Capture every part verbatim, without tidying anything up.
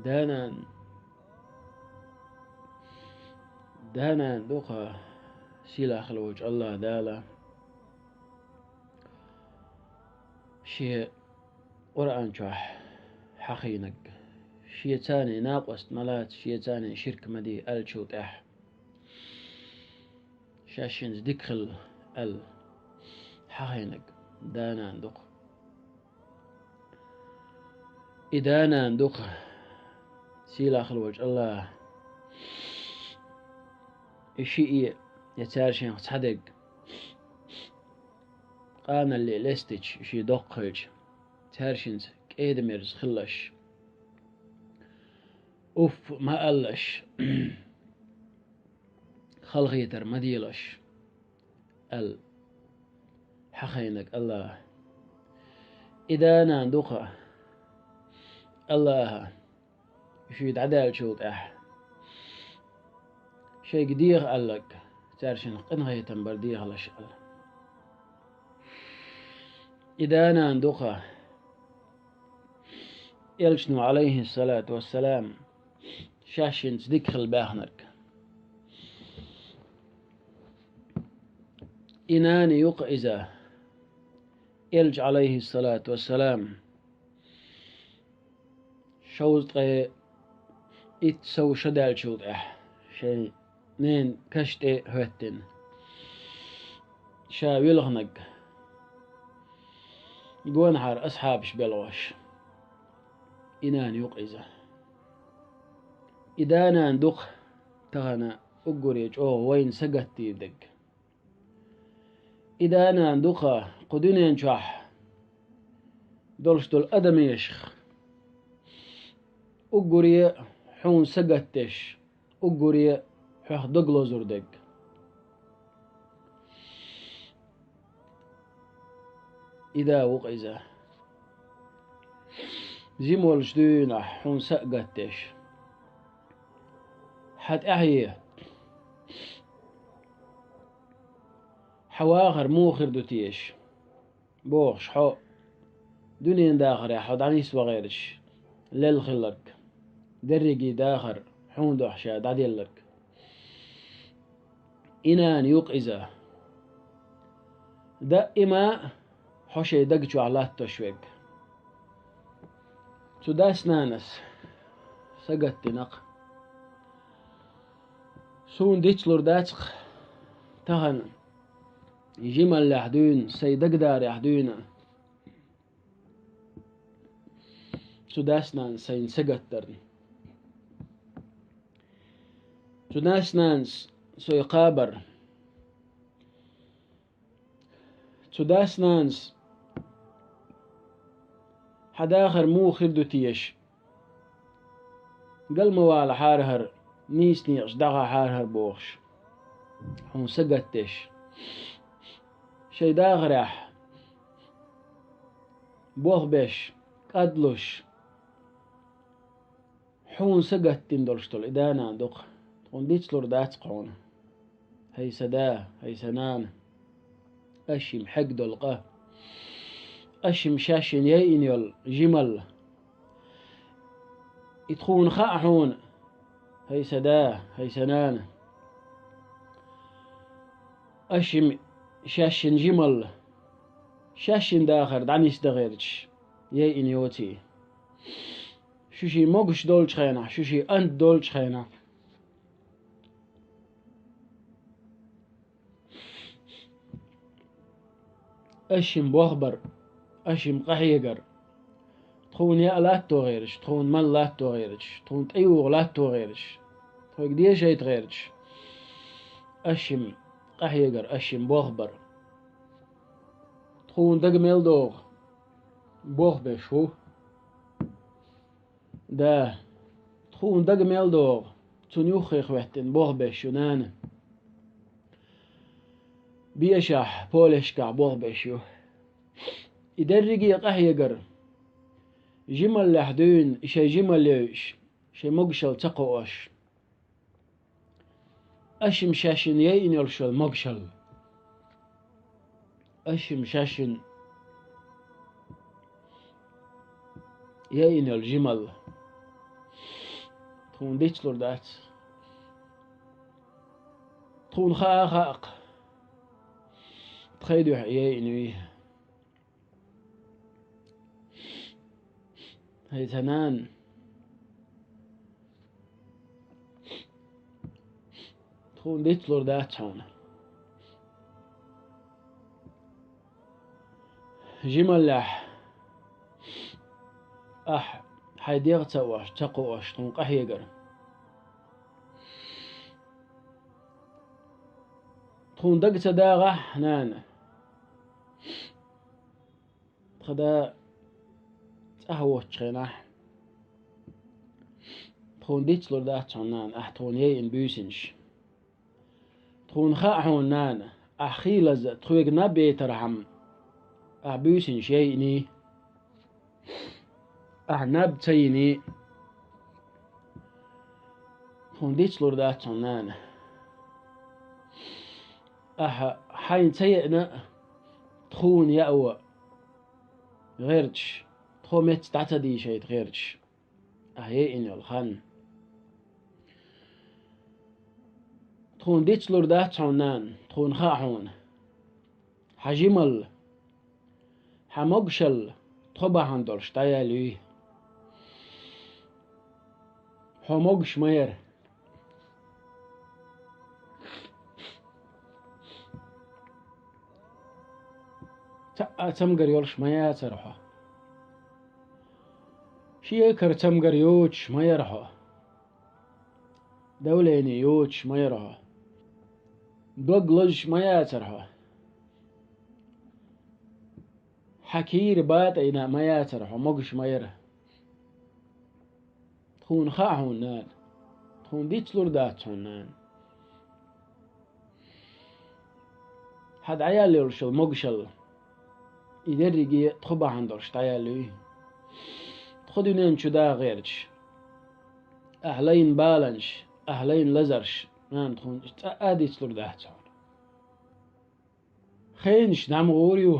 Да-нана, да-нана ду-кх сийлахь хила волчу АллахӀ Дала Шен Къуръан чохь хьахийнарг. Шен царний накъост ма лаца, шен царний ширк ма де аьллачул тӀаьхьа. Шаьш хӀинца дика хила аьлла хьахийнарг да-нана ду-кх. И да-нана ду-кх сийлахь хила волчу АллахӀа и шиъ е, я цаьршинах цхьадерг къаналле лестича, шен доккха хилча, цаьршинца кӀеда-мерза хилалаш, уфф ма алалаш, халахетар ма делаш аьлла хьахийнарг АллахӀа. И да-нана ду-кх АллахӀа шуьга дӀадаьллачул тӀаьхьа шайга деха аьлларг, цаьршинах къинхетам бар дехалаш аьлла. И да-нана ду-кх Элчано, Ӏалайхиссалату вассалам, шаьш хӀинца дика хила баьхнарг. И нана ю-кх иза, Элча, Ӏалайхиссалату вассалам, шовзткъа ткъе итт сов шо даьллачул тӀаьхьа шайн ненан каш тӀе а хӀоьттина, ша вилхинарг, гонахьара асхьабаш белхош, и нана ю-кх иза. И да-нана ду-кх тахана уггаре чӀогӀа вайна сагатдийр дерг. И да-нана ду-кх кху дуьнен чохь долуш долу адамашах уггаре а хьуна сагатдеш, уггаре а хьох дог лозур дерг. И да ву-кх иза. Жима волчу дуьйнахь хьуна са а гатдеш, хьан тӀаьхье, хьан вахар муха хир ду теша? Бохуш, хьо дуьненан дахарехь хьо дӀанисван гӀерташ лелла хилларг, дерриге а дахар хьуна дуьхьа ша дӀаделларг. И нана ю-кх иза. Даима а хьо шайн даг чохь латтош верг. Цу дас-нанас сагатдина-кх. Суна дицлур дац-кх тахана, жималлехь дуьйна, сайн дагадарехь дуьйна, цу дас-нанас сайна сагатдарна. Цу дас-нанас со кхабар. Цу дас-нанас хьан дахар муха хир ду теша? Гал ма валахьара хӀара, нийса некъаш дӀахахьара хӀара бохуш, хьуна сагатдеш, шайн дахарехь болх беш, кӀадлуш, хьуна сагатдина долуш долу и да-нана ду-кх, тхуна дицлур дац-кх хьуна. ХӀай сан да, хӀай сан нана, аш шимма хьегна долу къа, аш шимма шаьшшинна яйина йолу жималла. И тхуна хаьа хьуна, хӀай сан да, хӀай сан нана, аш шимма шаьшшинна жималла, шаьшшинна дахар дӀанисдан гӀерташ яйина йоций. Шу шен могуш долчу хенахь, шу шен ант долчу хенахь, аш шимма болх бар, аш шимма къахьегар, тхуна яа латто гӀерташ, тхуна мала латто гӀерташ, тхуна тӀеюха латто гӀерташ, тхоьга дешайта гӀерташ, аш шимма къахьегар, аш шимма болх бар. Тхуна дага мел догӀу болх беш ву. Да, тхуна дага мел догӀу, цунна юххе хӀоьттина болх беш ю нана. Бешахь, полешкахь болх беш ю. И дерриге а къахьегар, жималлехь дуьйна, и шайн жималла йойуш, шайн могушалла ца кхоош. Аш шимма шаьшшинна яйина йолуш йолу могушалла. Аш шимма шаьшшинна яйина йолу жималла. Тхуна дицлур дац. Тхуна хаа хаакх, тхайн дуьхьа яйъина юй. ХӀай цхьа нана, тхуна дицлур дац хьуна. Жималлехь, ахь хьайн дегӀ ца ош, ца кхоош, тхуна къахьегар. Тхуна дага ца дагӀахь, нана, тхан да цӀахь воцучу хенахь, тхуна дицлур дац хьуна, нана, ахь тхуна яйъина буьйсанаш. Тхуна хаьа хьуна, нана, ахь хийлаза тхоьга наб бетархьама, ахь буьйсанаш яйъиний, ахь наб ца йиний, тхуна дицлур дац хьуна, нана. Ахьа хьайна ца еана а, тхуна яа гӀерташ, тхо меца дӀа ца дийшайта гӀерташ, ахьа яйъина йолу хан. Тхуна дицлур дац хьуна, нана, тхуна хаьа хьуна. Хьан жималла, хьан могушалла тхо бахьана долуш дӀаяьлла юй. Хьо могуш ма яра. Цхьа а цамгар йолуш ма яцара хьо. Шекара цамгар йоцуш ма яра хьо. Давление йоцуш ма яра хьо. Дог лозуш ма яцара хьо. Хьан кийра батӀийна ма яцара хьо, могуш ма яра. Тхуна хаьа хьуна, нана. Тхуна дицлур дац хьуна, нана. Хьан дӀаяьлла йолуш йолу могушалла, и дерриге а тхо бахьана долуш дӀаяьлла юй. Тхо дуьнен чу дагӀа гӀерташ, ахь лайна баланаш, ахь лайна лазарш, нана, тхуна цкъа а дицлур дац хьуна. Хенаш дӀа ма гӀур ю.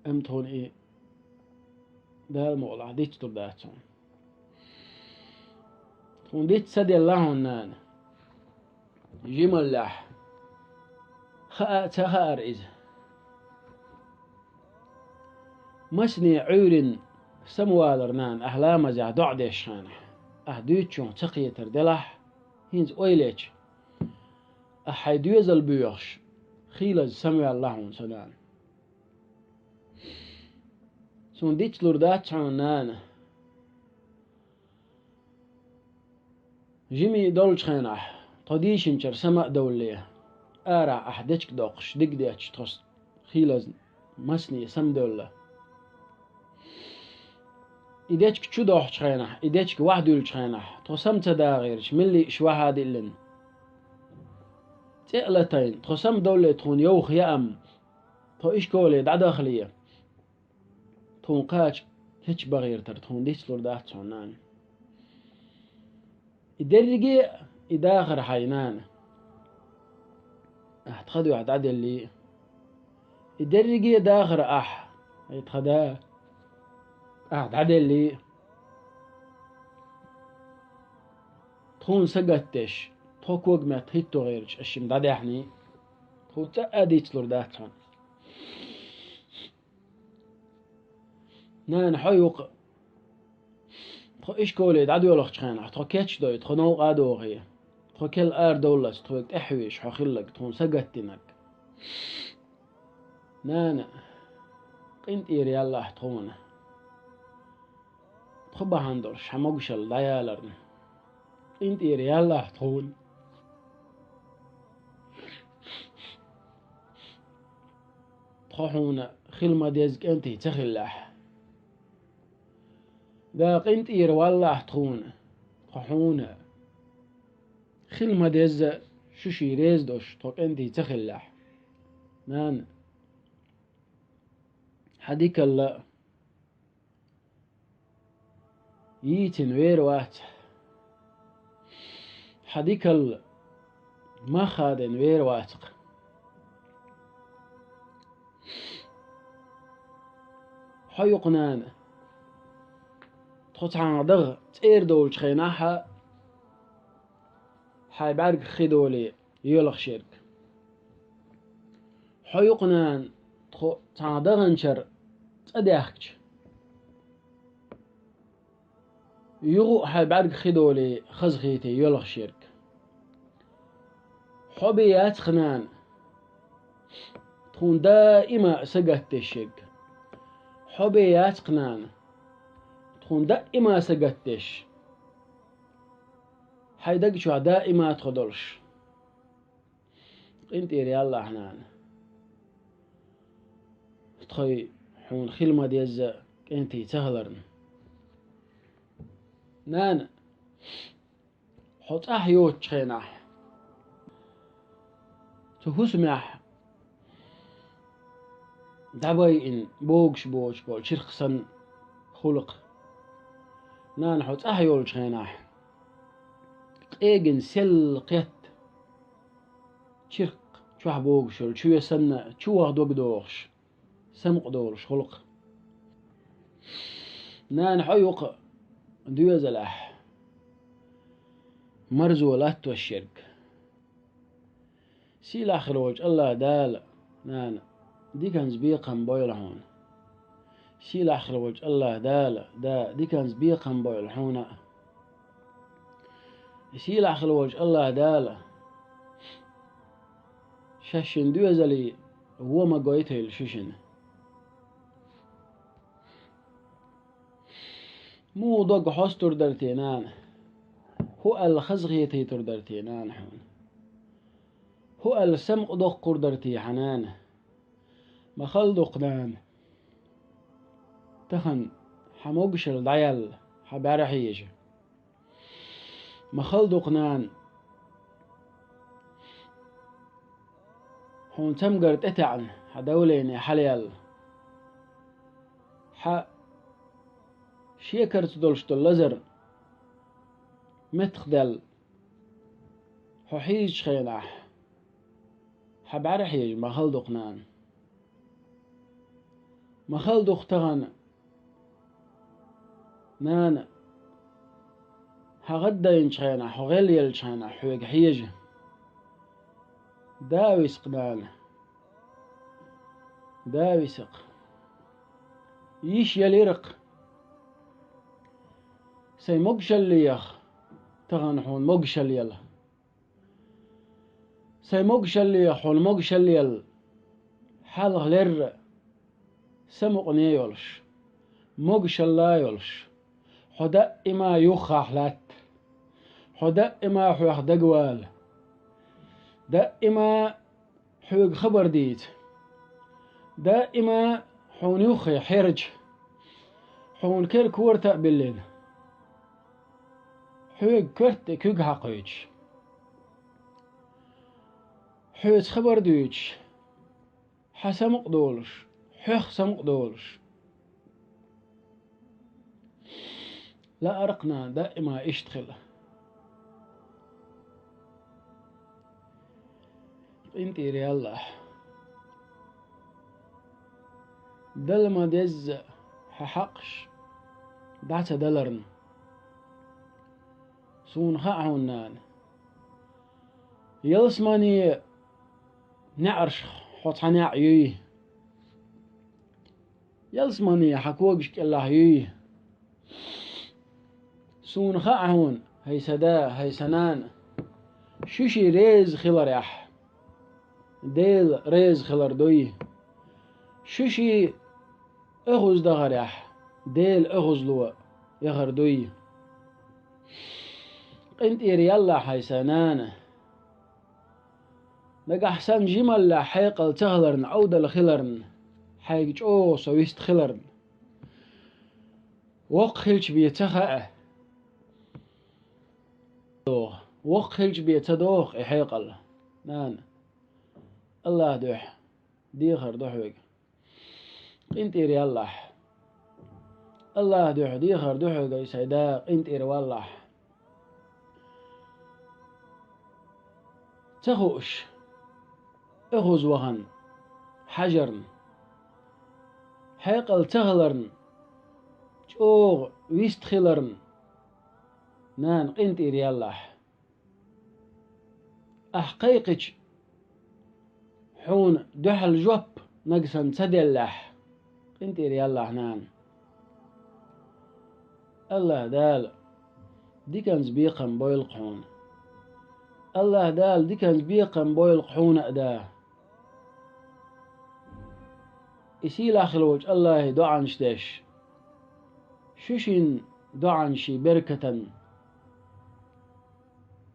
Амма тхуна и Дала мукъалахь дицлур дац хьуна. Тхуна диц ца делла хьуна, нана. Жималлехь, хаа а ца хаьара иза. Масане Ӏуьйрина самавалар, нана, ахь ламазехь доӀа деш хенахь, ахь дуьйцучух ца кхетар делахь, хӀинца ойла еча, ахь хьайн доьзал боьхуш, хийлаза самаваьлла хьуна, сан нана. Суна дицлур дац хьуна, нана. Жимий долчу хенахь, тхо дийшинчара сама а довлале, арахь ахь дечиг доккхуш диг детташ тхо хийлаза масане самадевлла. И дечиг чу дохучу хенахь, и дечиг вахьа дуьллучу хенахь, тхо сама ца дагӀерча, милла иша вахьа а диълина, цӀе а латайна, тхо самадовлале тхуна йовха яа-м, тхо ишколе дӀадахале, тхуна кхача кечбан гӀертар тхуна дицлур дац хьуна, нана. И дерриге а, и дахар хьайн, нана. Ахь тхан дуьхьа дӀаделлий. И дерриге а дахар ахь, хӀай тхан да, ахь дӀаделлий. Тхуна сагатдеш, тхо когаметта хӀитто гӀерташ аш шимма дӀадаьхьний. Тхуна цкъа а дицлур дац хьуна. Нана, хьо юкъа. Тхо ишколе дӀадоьлхучу хенахь, тхо кечдой, тхо новкъа а дохий, тхо кел ара довллалц тхоьга тӀаьхьавеш хьо хилларг, тхуна сагатдинарг. Нана, къинтӀера яллахь тхуна. Тхо бахьана долуш хьан могушалла дӀаяларна. КъинтӀера яллахь тхуна. Тхо хьуна хила ма-дезза кӀентий ца хиллехь. Да, къинтӀера валлахь тхуна. Тхо хьуна хила ма-дезза шу ший реза долуш тхо кӀентий ца хиллехь. Нана, хьан дикалла йийцина вер вац. Хьан дикалла мах хадийна вер вац-кх. Хьо юкъа, нана. тхо цхьанхьа дагӀа цӀера долчу хенахь хьайн бӀаьргах хи долий йоьлхуш ерг. Хьо ю-кх, нана, тхо цхьанхьа дагӀанчара цӀа даьхкича, юха а хьайн бӀаьргах хи долий хазахетий йоьлхуш ерг. Хьо бен яц-кх, нана, тхуна даима сагатдеш ерг. Хьо бен яц-кх, нана, тхуна даима сагатдеш, хьайн даг чохь даима тхо долуш. КъинтӀера яллахь, нана. Тхайн хьуна хила ма-дезза кӀентий ца хиларна. Нана, хьо цӀахь йоцучу хенахь, цу хӀусамехь дӀабайина богуш боцуш болу чиркх санна хуьлу-кх. Нана, хьо цӀахь йолчу хенахь, къегина сел кхетта, чиркх чохь богуш йолу чоь санна, чу ваха дог дохуш, самукъа долуш хуьлу-кх. Нана, хьо ю-кх доьзалехь марзо латтош ерг. Сийлахь хила волчу АллахӀ Дала, нана, диканца бекхам бойла хьуна. Сийлахь хила волчу АллахӀ Дала, да, диканца бекхам бойла хьуна. Сийлахь хила волчу АллахӀ Дала шаьшшинна доьзале вон ма гойтийла шуьшинна. Муха дог хьостур дара те, нана? ХӀун аьлла хазахетийтур дара те, нана, хьуна? ХӀун аьлла самукъадоккхур дара те хьан нана? Ма хала ду-кх, нана, тахана хьан могушалла дӀаяьлла, хьан бӀаьра хьежа. Ма хала ду-кх, нана, хьуна цамгар тӀетаьӀна, хьан давление хьалаяьлла, хьан шекарца долуш долу лазар меттахдаьлла, хьо хьийзачу хенахь, хьан бӀаьра хьежа, ма хала ду-кх, нана. Ма хала ду-кх тахана, нана, хьан гӀаддайначу хенахь, хьо гӀелъеллачу хенахь хьоьга хьежа. Да виса-кх, нана. Да виса-кх. Йиш ялира-кх. Сайн могушаллех тахана хьуна могушалла яла. Сайн могушаллех хьуна могушалла яла, хьалха лерра самукъане йолуш, могушалла йолуш, хьо даима юххехь латта, хьо даима хьоьх дагавала, даима хьоьга хабар дийца, даима хьуна юххе хьерча, хьуна кера корта а биллина, хьоьга коьрта тӀе куьг хьакхуьйцуш, хьоьца хабар дуьйцуш, хьан самукъа долуш, хьоьх самукъа долуш. Лаьара-кх, нана, даима иштта хила. КъинтӀера яллахь. Дала ма-дезза хьан хьакъаш дӀа ца даларна. Суна хаьа хьуна, нана. Ялсамане неӀарш хьо цхьа неӀ юй. Ялсамане хьан когаш кӀелахь юй. Суна хаьа хьуна, хӀай сан да, хӀай сан нана, шуьшиъ реза хиларехь, Дела реза хилар дуй. Шуьшиъ оьгӀаз дахарехь, Дела оьгӀазло яхар дуй. КъинтӀера яллахь, хӀай сан нана. Нагахь санна жималлехь хьекъал ца хиларна, Ӏовдал хиларна, хьайга чӀогӀа со вист хиларна. Воккха хилча бен ца хаьа. Воккха хилча бен ца догӀу и хьекъал, нана. АллахӀ дуьхьа дехар ду хьоьга. КъинтӀера яллахь. АллахӀ дуьхьа дехар ду хьоьга, хӀай сан да, къинтӀера валлахь. Ца хууш, оьгӀаз вахана, хьажарна, хьекъал ца хиларна, оха вист хиларна, нана, къинтӀера яллахь. Ахь кхайкхича, хьуна дуьхьал жоп нагахь санна ца деллехь, къинтӀера яллахь, нана. АллахӀ Дала диканца бекхам бойла хьуна. АллахӀ Дала диканца бекхам бойла хьуна а, да. И сийлахь хила волчу АллахӀе доӀанаш деш, шу шин доӀанаший беркатан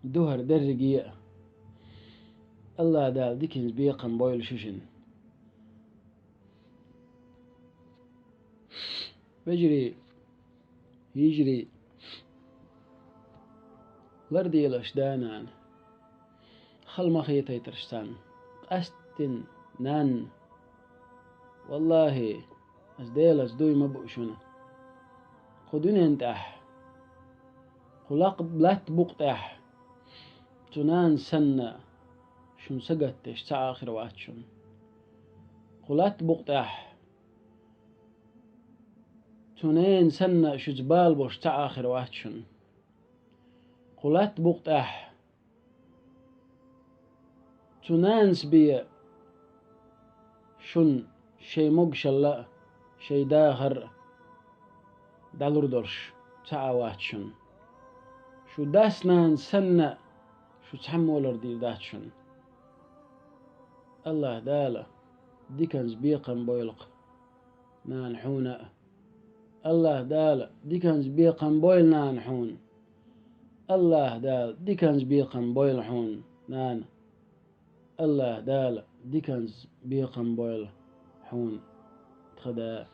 духар дерриге а. АллахӀ Дала диканца бекхам бойла шу шин. Вежарий, йижарий, ларделаш да, нана. Хала ма хетайтараш царна. Къаьсттина, нанна. ВаллахӀи, ас Делаца дуй ма буу шуна. Кху дуьнен тӀехь, кху лакх-, латта букъа тӀехь цу нана санна шуна сагатдеш цхьа а хир вац шуна. Кху латта букъа тӀехь цу ненан санна шуьца бала болуш цхьа а хир вац шуна. Кху латта букъа тӀехь цу нанас бен шуна шайн могушалла а, шайн дахар а дӀалур долуш цхьа а вац шуна. Шу дас-нанас санна шу цхьаммо лардийр дац шуна. АллахӀ Дала диканца бекхам бойла-кх, нана, хьуна а. АллахӀ Дала диканца бекхам бойла, нана, хьуна. АллахӀ Дала диканца бекхам бойла хьуна, нана. АллахӀ Дала диканца бекхам бойла хьуна, тхан да.